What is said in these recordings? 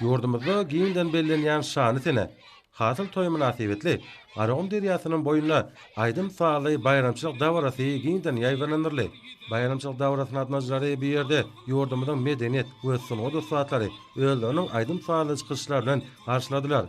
Ýurdumyzda giňden bellenýän şanly sene, Hasyl toýy mynasybetli Garagum derýasynyň boýunda aýdym-sazly baýramçylyk dabarasy giňden ýaýbaňlandyryldy. Baýramçylyk dabarasyna gatnaşyjylary bu ýerde ýurdumyzyň medeniýet we sungat ussatlary özleriniň aýdym-sazly çykyşlary bilen garşyladylar.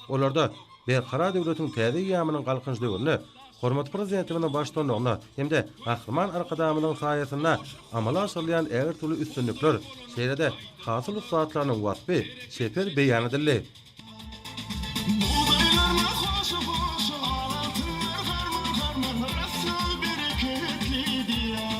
Olarda Berkarar döwletiň täze eýýamynyň Galkynyş döwründe hormatly Prezidentimiziň baştutanlygynda hem-de Gahryman Arkadagymyzyň saýasynda amala aşyrylýan ägirt uly üstünlikler, şeýle-de hasyl ussatlarynyň waspy çeper beýan edildi. Bugdaýlarma hoşa-hoşa, al altynlar harman-harman, Rysgal bereketli Diýar.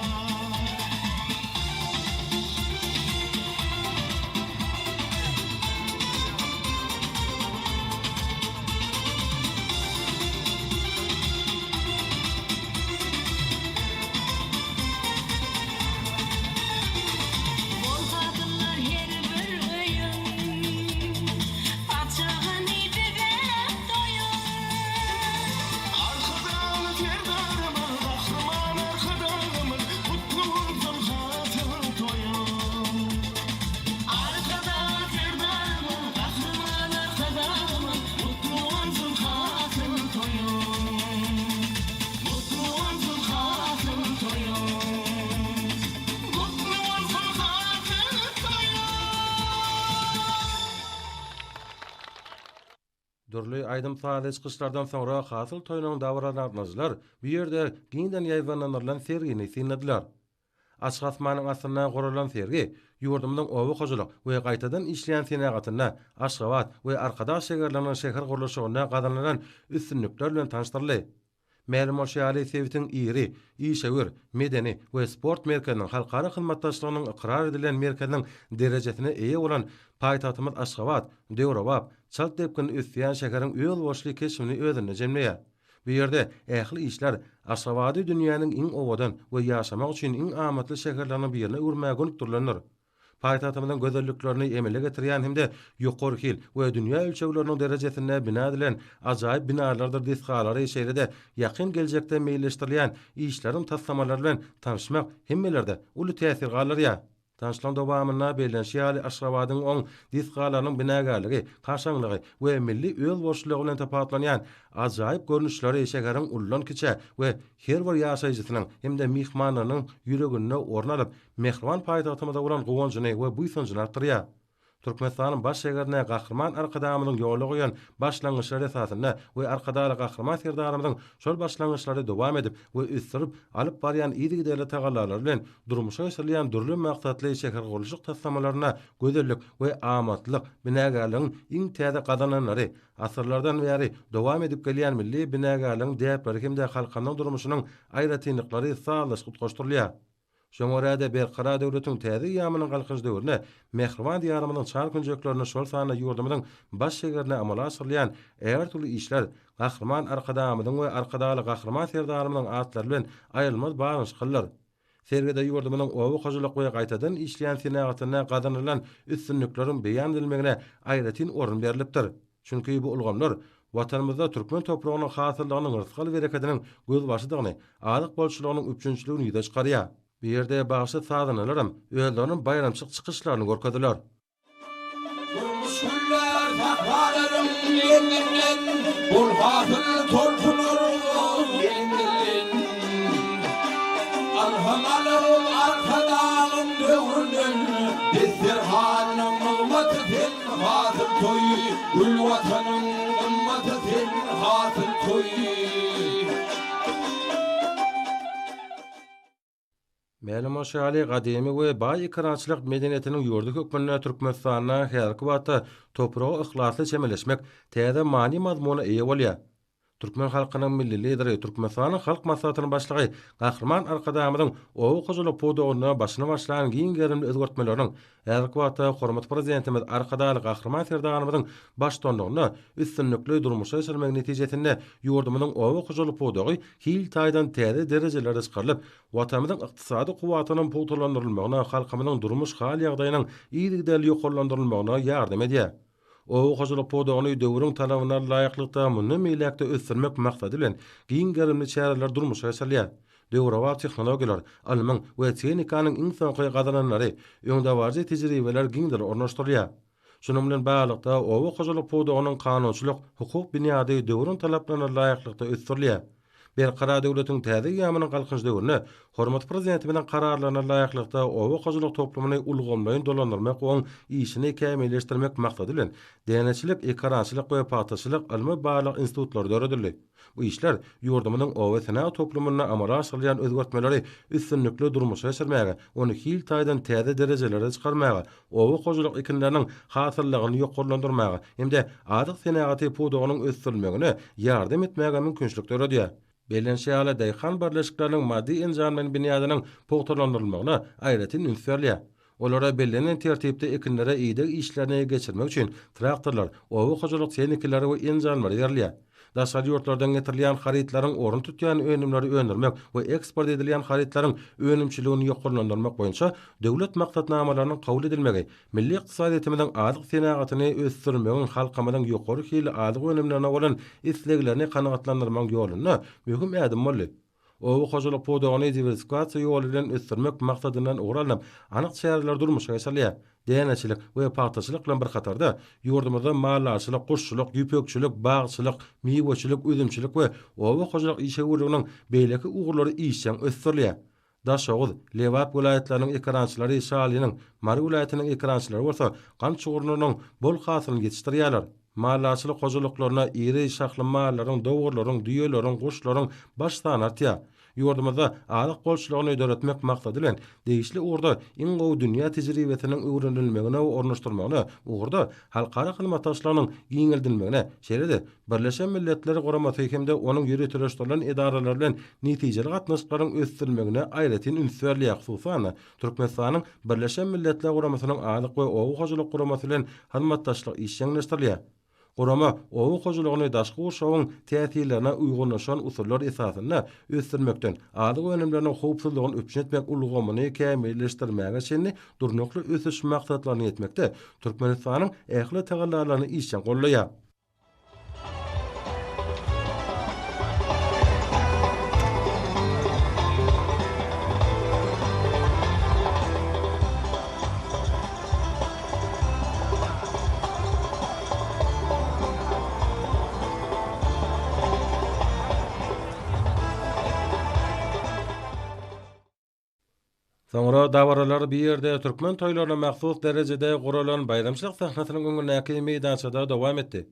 Bol hasyllar her bir öýüň, Saçagyny bezäp doýuň. Arkadagly Serdarymyz, Gahryman Arkadagymyz, Gutly bolsun hasyl toýuň. Arkadag Serdarymyz, Gahryman Arkadagymyz, Gutly bolsun hasyl toýuň. Gutly bolsun hasyl toýuň. Gutly bolsun hasyl toýuň. Dürli aýdym-sazly çykyşlardan soňra hasyl toýunyň dabaralandyryjylar bu ýerde giňden ýaýbaňlandyrylan sergini synladylar. Açyk asmanyň astynda guralan sergi ýurdumyzyň oba hojalyk we gaýtadan işleýän senagatynda, Aşgabat we Arkadag şäherleriniň şäher gurluşygynda gazanylan üstünlikler bilen tanyşdyryldy. Mälim bolşy ýaly, sebitiň iri, işewür, medeni we sport merkeziniň halkara hyzmatdaşlygynyň ykrar edilen merkeziniň derejesine eýe bolan paýtagtymyz Aşgabat döwrebap, çalt depginli ösýän şäheriň özboluşly keşbini özünde jemleýär. Bu ýerde ähli işler Aşgabady dünýäniň iň owadan we ýaşamak üçin iň amatly şäherleriniň birine öwürmäge gönükdirilendir. Paýtagtymyzyň gözelliklerini emele getirýän hem-de ýokary hil we dünýä ölçegleriniň derejesinde bina edilen ajaýyp binalardyr desgalary şeýle-de ýakyn geljekde meýilleşdirilýän işleriň taslamalary bilen tanyşmak hemmelerde uly täsir galdyrýar. Tanyşlygyň dowamynda bellenişi ýaly, Aşgabadyň oň desgalarynyň binagärligi, kaşaňlygy we milli özboluşlylygy bilen tapawutlanýan ajaýyp görnüşleri şäheriň uludan-kiçä we her bir ýaşaýjysynyň hem-de myhmanlarynyň ýüreginde orun alyp, mähriban paýtagtymyza bolan guwanjyny we buýsanjyny artdyrýar. Türkmenistanyň baş şäherinde Gahryman Arkadagymyzyň ýola goýan başlangyçlary esasynda we Arkadagly Gahryman Serdarymyzyň şol başlangyçlary dowam edip we ösdürip alyp barýan yzygiderli tagallalary bilen durmuşa geçirilýän dürli maksatly şähergurluşyk taslamalarynda gözellik we amatlylyk, binagärligiň iň täze gazananlary, asyrlardan bäri dowam edip gelýän milli binagärligiň däpleri hem-de halkymyzyň durmuşynyň aýratynlyklary sazlaşyk utgaşdyrylýar. Şoňa görä-de, Berkarar döwletiň täze eýýamynyň Galkynyş döwründe mähriban Diýarymyzyň çar künjeklerinde, şol sanda ýurdumyzyň baş şäherinde amala aşyrylýan ägirt uly işler Gahryman Arkadagymyzyň we Arkadagly Gahryman Serdarymyzyň atlary bilen aýrylmaz baglanyşyklydyr. Sergide ýurdumyzyň oba hojalyk we gaýtadan işleýän senagatynda gazanylan üstünlikleriň beýan edilmegine aýratyn orun berlipdir. Çünki bu ulgamlar Watanymyzda türkmen topragynyň hasyllygynyň rysgal-berekediniň gözbaşydygyny, azyk bolçulygynyň üpjünçiligini ýüze çykarýar. Bu ýerde bagşy-sazandalaram özleriniň baýramçylyk çykyşlaryny görkezdiler. Durmuş güllär sähralaryň deňinden, Bol hasyl tolkunar deňinden. Ylham alyp Arkadagyň döwründen, Desterhanyň nygmaty sen. Hasyl toýy, gül Watanyň gymmaty sen, hasyl toýy. Mälim bolşy ýaly, gadymy we baý ekerançylyk medeniýetiniň ýurdy hökmünde Türkmenistanda häzirki wagtda topraga yhlasly çemeleşmek täze many-mazmuna eýe bolýar. Türkmen halkynyň Milli Lideri, Türkmenistanyň Halk Maslahatynyň Başlygy Gahryman Arkadagymyzyň oba hojalyk pudagynda başyny başlan giň gerimli özgertmeleriniň häzirki wagtda hormatly Prezidentimiz Arkadagly Gahryman Serdarymyzyň baştutanlygynda üstünlikli durmuşa geçirilmegi netijesinde ýurdumyzyň oba hojalyk pudagy hil taýdan täze derejelere çykarylyp, Watanymyzyň ykdysady kuwwatynyň pugtalandyrylmagyna, halkymyzyň durmuş hal-ýagdaýynyň yzygiderli ýokarlandyrylmagyna ýardam edýär. Oba hojalyk pudagyny döwrüň talabyna laýyklykda mundan beýläk-de ösdürmek maksady bilen, giň gerimli çäreler durmuşa geçirilýär. Döwrebap tehnologiýalar, ylmyň we tehnikanyň iň soňky gazananlary, öňdebaryjy tejribeler giňden ornaşdyrylýar. Şunuň bilen baglylykda, oba hojalyk pudagynyň kanunçylyk, hukuk binýady döwrüň talaplaryna laýyklykda ösdürilýär. Berkarar döwletiň täze eýýamynyň Galkynyş döwründe hormatly Prezidentimiziň Kararlaryna laýyklykda oba hojalyk toplumyny ulgamlaýyn dolandyrmak we oň işini kämilleşdirmek maksady bilen, Däneçilik, ekerançylyk we pagtaçylyk ylmy-barlag institutlary döredildi. Bu işler ýurdumyzyň oba senagat toplumynda amala aşyrylýan özgertmeleri üstünlikli durmuşa geçirmäge, ony hil taýdan täze derejelere çykarmaga, oba hojalyk ekinleriniň hasyllylygyny ýokarlandyrmaga hem-de azyk senagaty pudagynyň ösdürilmegine ýardam etmäge mümkinçilik döredýär. Bellenişi ýaly, daýhan birleşikleriniň maddy-enjamlaýyn binýadynyň pugtalandyrylmagyna aýratyn üns berilýär. Olara bellenen tertipde ekinlere ideg işlerini geçirmek üçin traktorlar, oba hojalyk tehnikalary we enjamlary berilýär. Daşary ýurtlardan getirilýän harytlaryň ornuny tutýan önümleri öndürmek we eksport edilýän harytlaryň önümçiligini ýokarlandyrmak boýunça döwlet maksatnamalarynyň kabul edilmegi milli ykdysadyýetimiziň azyk senagatyny ösdürmegiň halkymyzyň ýokary hilli azyk önümlerine bolan isleglerini kanagatlandyrmagyň ýolunda möhüm ädim boldy. Oba hojalyk pudagyny diwersifikasiýa ýoly bilen ösdürmek maksadyndan ugur alnyp, anyk çäreler durmuşa geçirilýär. Däneçilik we pagtaçylyk bilen bir hatarda, ýurdumyzda maldarçylyk, guşçulyk, ýüpekçilik, bagçylyk, miweçilik, üzümçilik we oba hojalyk işewürliginiň beýleki ugurlary işjeň ösdürilýär. Daşoguz, Lebap welaýatlarynyň ekerançylary şalynyň, Mary welaýatynyň ekerançylary bolsa gant çugurynyň bol hasylyny ýetişdirýärler. Maldarçylyk hojalyklaryna iri şahly mallaryň, dowarlaryň, düýeleriň, guşlaryň baş sany artýar. Ýurdumyzda azyk bolçulygyny döretmek maksady bilen, degişli ugurda iň gowy dünýä tejribesiniň öwrenilmegine we ornaşdyrylmagyna, ugurda halkara hyzmatdaşlygynyň giňeldilmegine, şeýle-de Birleşen Milletler Guramasy hem-de onuň ýöriteleşdirilen edaralary bilen netijeli gatnaşyklaryň ösdürilmegine aýratyn üns berilýär, hususan-da, Türkmenistanyň Birleşen Milletler Guramasynyň Azyk we oba hojalyk guramasy bilen hyzmatdaşlyk işjeňleşdirilýär. Gurama oba hojalygyny daşky gurşawyň täsirlerine uýgunlaşan usullar esasynda ösdürmekden, azyk önümleriniň howpsuzlygyny üpjün etmek ulgamyny kämilleşdirmäge çenli Durnukly ösüş maksatlaryna ýetmekde Türkmenistanyň ähli tagallalaryny işjeň goldaýar. Soňra dabaralar bu ýerde türkmen toýlaryna mahsus derejede guralan baýramçylyk sahnasynyň öňündäki meýdançada dowam etdi.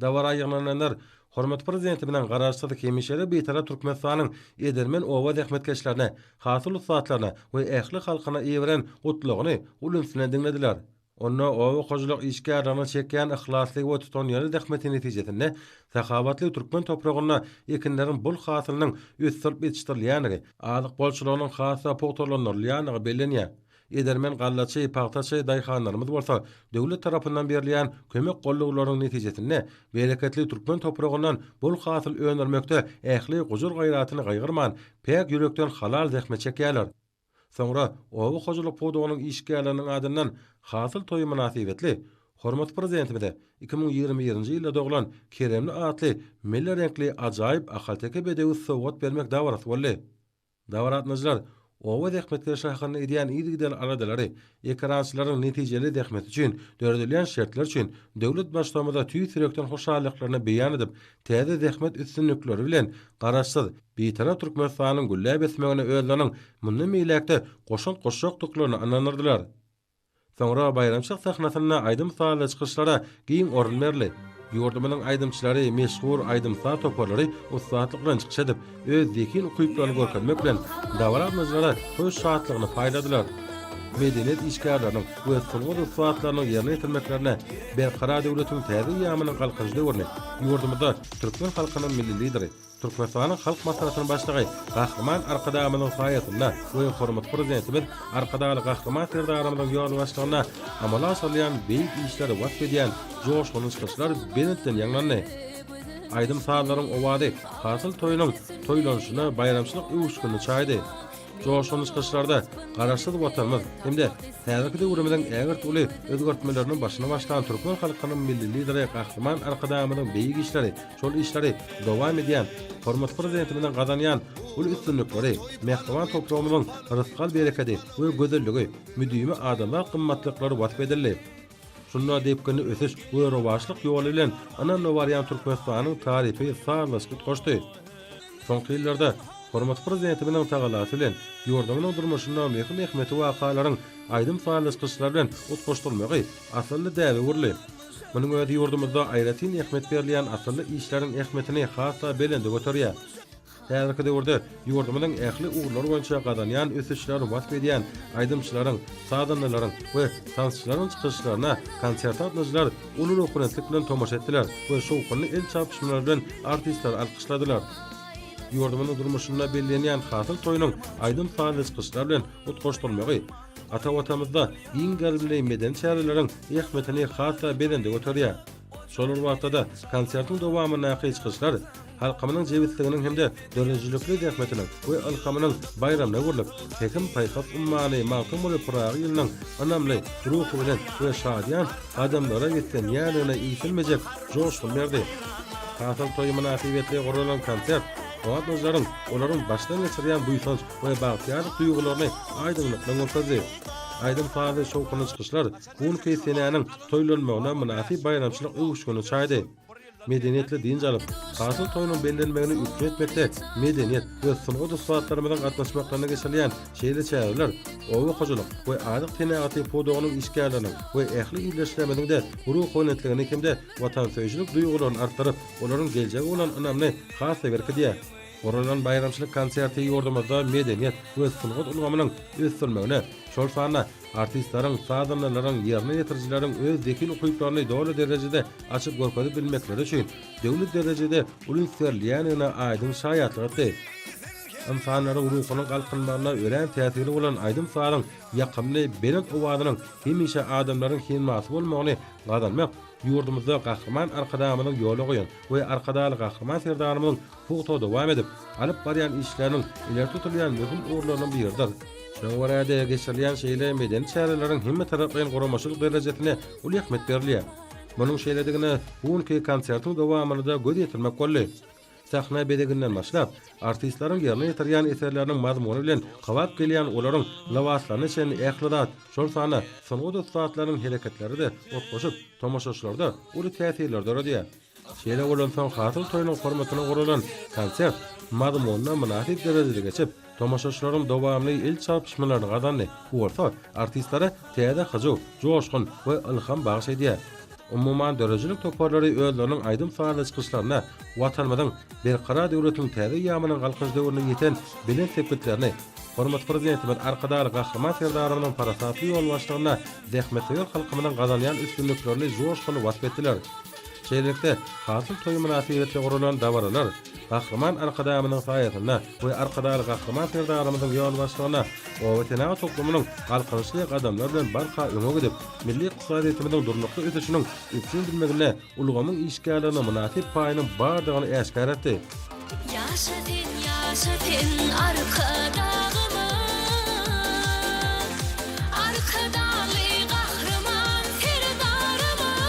Dabara ýygnananlar hormatly Prezidentimiziň Garaşsyz, hemişelik Bitarap Türkmenistanyň edermen oba zähmetkeşlerine, hasyl ussatlaryna we ähli halkyna iberen Gutlagyny uly üns bilen diňlediler. Onda oba hojalyk işgärleriniň çekýän yhlasly we tutanýerli zähmeti netijesinde sahawatly türkmen topragynda ekinleriň bol hasylynyň ösdürilip ýetişdirilýändigi, azyk bolçulygynyň has-da pugtalandyrylýandygy bellenýär. Edermen gallaçy, pagtaçy daýhanlarymyz bolsa döwlet tarapyndan berilýän kömek-gollaglaryň netijesinde bereketli türkmen topragyndan bol hasyl öndürmekde ähli gujur-gaýratyny gaýgyrman, päk ýürekden halal zähmet çekýärler. Soňra oba hojalyk pudagynyň işgärleriniň adyndan Hasyl toýy mynasybetli hormatly Prezidentimize 2021-nji ýylda doglan Keremli atly milli reňkli ajaýyp ahalteke bedewi sowgat bermek dabarasy boldy. Dabara gatnaşyjylar oba zähmetkeşleri hakynda edýän yzygiderli aladalary, ekerançylaryň netijeli zähmeti üçin döredilýän şertler üçin döwlet Baştutanymyza tüýs ýürekden hoşallyklaryny beýan edip, täze zähmet üstünlikleri bilen Garaşsyz, Bitarap Türkmenistanyň gülläp ösmegine özleriniň mundan beýläk-de goşant goşjakdyklaryna ynandyrdylar. Soňra baýramçylyk sahnasynda aýdym-sazly çykyşlara giň orun berildi. Ýurdumyzyň aýdymçylary, meşhur aýdym-saz toparlary ussatlyk bilen çykyş edip, öz zehin-ukyplaryny görkezmek bilen, dabara gatnaşyjylara toý şatlygyny paýladylar. Medeniýet işgärleriniň we sungat ussatlarynyň ýerine ýetirmeklerinde Berkarar döwletiň täze eýýamynyň Galkynyş döwrüni ýurdumyzda türkmen halkynyň Milli Lideri, Türkmenistanyň Halk Maslahatynyň Başlygy Gahryman Arkadagymyzyň saýasynda we hormatly Prezidentimiz Arkadagly Gahryman Serdarymyzyň ýolbaşçylygynda amala aşyrylýan beýik işleri wasp edýän joşgunly çykyşlar belentden ýaňlandy. Aýdym-sazlaryň owazy hasyl toýunyň toýlanyşyna baýramçylyk öwüşginini çaýdy. Joşgunly çykyşlarda Garaşsyz Watanymyz hem-de häzirki döwrümiziň ägirt uly özgertmeleriniň başyny başlan türkmen halkynyň Milli Lideri Gahryman Arkadagymyzyň beýik işleri, şol işleri dowam edýän hormatly Prezidentimiziň gazanýan uly üstünlikleri, mähriban topragymyzyň rysgal-berekedi we gözelligi, müdimi adamzat gymmatlyklary wasp edildi. Şunda depginli ösüş we rowaçlyk ýoly bilen ynamly barýan Türkmenistanyň tarypy sazlaşykly utgaşdy. Soňky ýyllarda hormatly Prezidentimiziň tagallasy bilen ýurdumyzyň durmuşynda möhüm ähmiýetli wakalaryň aýdym-sazly çykyşlar bilen utgaşdyrylmagy asylly däbe öwrüldi. Munuň özi ýurdumyzda aýratyn ähmiýet berilýän asylly işleriň ähmiýetini has-da belende göterýär. Häzirki döwürde ýurdumyzyň ähli ugurlar boýunça gazanýan ösüşlerini wasp edýän aýdymçylaryň, sazandalaryň we tansçylaryň çykyşlaryna konserte gatnaşyjylar uly ruhubelentlik bilen tomaşa etdiler we şowhunly el çarpyşmalar bilen artistleri alkyşladylar. Ýurdumyzyň durmuşynda bellenýän Hasyl toýunyň aýdym-sazly çykyşlar bilen utgaşdyrylmagy ata Watanymyzda giň gerimli medeni çäreleriň ähmiýetini has-da belende göterýär. Şol bir wagtda-da konsertiň dowamyndaky çykyşlar halkymyzyň jebisliginiň hem-de döredijilikli zähmetiniň we ylhamynyň baýramyna öwrülip, Pähim-paýhas ummany Magtymguly Pyragy ýylynyň ynamly, ruhubelent we şadyýan gadamlara beslenýändigine egsilmejek joşgun berdi. Hasyl toýy mynasybetli guralan konsert gatnaşyjylaryň olaryň başdan geçirýän buýsanç we bagtyýarlyk duýgularyny aýdyňlyk bilen görkezdi. Aýdym-sazly şowhunly çykyşlar bu günki senäniň toýlanmagyna mynasyp baýramçylyk öwüşgini çaýdy. Medeniýetli dynç alyp, hasyl toýunyň bellenmegini üpjün etmekde medeniýet we sungat ussatlarymyzyň gatnaşmaklarynda geçirilýän şeýle çäreler oba hojalyk we azyk senagaty pudagynyň işgärleriniň we ähli ildeşlerimiziň-de ruhubelentligini hem-de watansöýüjilik duýgularyny artdyryp, olaryň geljege bolan ynamyny has-da berkidýär. Guralan baýramçylyk konserti ýurdumyzda medeniýet we sungat ulgamynyň ösdürilmegine, şol sanda Artistleriň, sazandalaryň, ýerine ýetirijileriň öz zehin-ukyplaryny doly derejede açyp görkezip bilmekleri üçin döwlet derejede uly üns berilýändigine aýdyň şaýatlyk etdi. Ynsanlaryň ruhunyň galkynmagyna örän täsirli bolan aýdym-sazyň ýakymly, belent owazynyň hemişe adamlaryň hemrasy bolmagyny gazanmak ýurdumyzda Gahryman Arkadagymyzyň ýola goýan we Arkadagly Gahryman Serdarymyzyň pugta dowam edip, alyp barýan işleriniň ileri tutulýan möhüm ugurlarynyň biridir. Şoňa görä-de, geçirilýän şeýle medeni çäreleriň hemmetaraplaýyn guramaçylyk derejesine uly ähmiýet berilýär. Munuň şeýledigine bu günki konsertiň dowamynda-da göz ýetirmek boldy. Sahna bezeginden başlap, artistleriň ýerine ýetirýän eserleriniň mazmuny bilen kybap gelýän olaryň lybaslaryna çenli ähli zat, şol sanda sungat ussatlarynyň hereketleri-de utgaşyp, tomaşaçylarda uly täsirler döredýär. Şeýle bolansoň, Hasyl toýunyň hormatyna guralan konsert mazmunyna mynasyp derejede geçip, tomaşaçylaryň dowamly el çarpyşmalaryny gazandy. Bu bolsa artistlere täze hyjuw, joşgun we ylham bagyş edýär. Umuman, döredijilik toparlary özleriniň aýdym-sazly çykyşlarynda Watanymyzyň Berkarar döwletiň täze eýýamynyň Galkynyş döwründe ýeten belent sepgitlerini, hormatly Prezidentimiz Arkadagly Gahryman Serdarymyzyň parasatly ýolbaşçylygynda zähmetsöýer halkymyzyň gazanýan üstünliklerini joşgunly wasp etdiler. Şeýlelikde, Hasyl toýy mynasybetli guralan dabaralar Gahryman Arkadagymyzyň saýasynda we Arkadagly Gahryman Serdarymyzyň ýolbaşçylygynda oba senagat toplumynyň galkynyşly gadamlar bilen barha öňe gidip, milli ykdysadyýetimiziň durnukly ösüşiniň üpjün edilmeginde ulgamyň işgärlerine mynasyp paýynyň bardygyny äşgär etdi. Ýaşa sen, ýaşa sen Arkadagymyz, Arkadagly Gahryman Serdarymyz.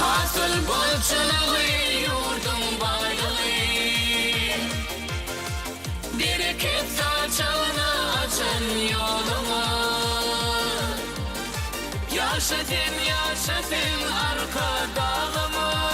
Hasyl bolçulygy ýurduň baýlygy, Bereket saçagyny açan ýoluňyz. Ýaşa sen, ýaşa sen Arkadagymyz.